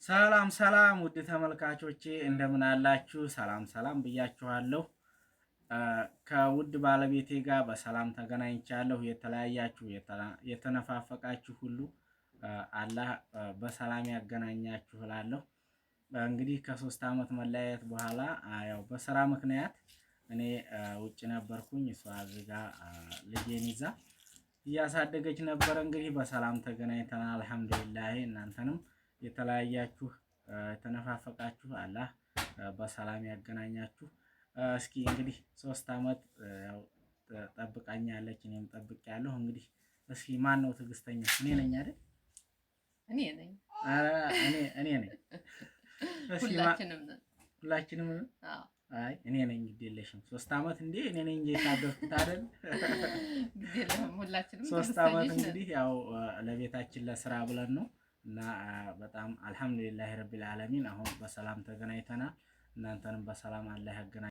ሰላም ሰላም ውድ ተመልካቾቼ እንደምን አላችሁ? ሰላም ሰላም ብያችኋለሁ። ከውድ ባለቤቴ ጋር በሰላም ተገናኝቻለሁ። የተለያያችሁ የተነፋፈቃችሁ ሁሉ አላህ በሰላም ያገናኛችሁ እላለሁ። እንግዲህ ከ3 ዓመት መለያየት በኋላ ያው በስራ ምክንያት እኔ ውጭ ነበርኩኝ። እሷ እዚህ ጋ ልጄን ይዛ እያሳደገች ነበረ። እንግዲህ በሰላም ተገናኝተናል፣ አልሐምዱሊላህ። እናንተንም የተለያያችሁ የተነፋፈቃችሁ አላህ በሰላም ያገናኛችሁ። እስኪ እንግዲህ 3 ዓመት ያው ጠብቃኛለች፣ እኔም ጠብቄያለሁ። እንግዲህ እስኪ ማን ነው ትዕግስተኛ? እኔ ነኝ አይደል? እኔ ነኝ። ኧረ እኔ ነኝ። ሁላችንም ነን። ሁላችንም ነን። አይ እኔ ነኝ። ግድ የለሽም። 3 ዓመት እንዴ እኔ ነኝ እንጂ የታገስኩት አይደል? ግድ የለህም። ሁላችንም 3 ዓመት እንግዲህ ያው ለቤታችን ለስራ ብለን ነው እና በጣም አልሐምዱሊላህ ረቢል ዓለሚን አሁን በሰላም ተገናኝተናል። እናንተንም በሰላም አላህ ያገናኝ።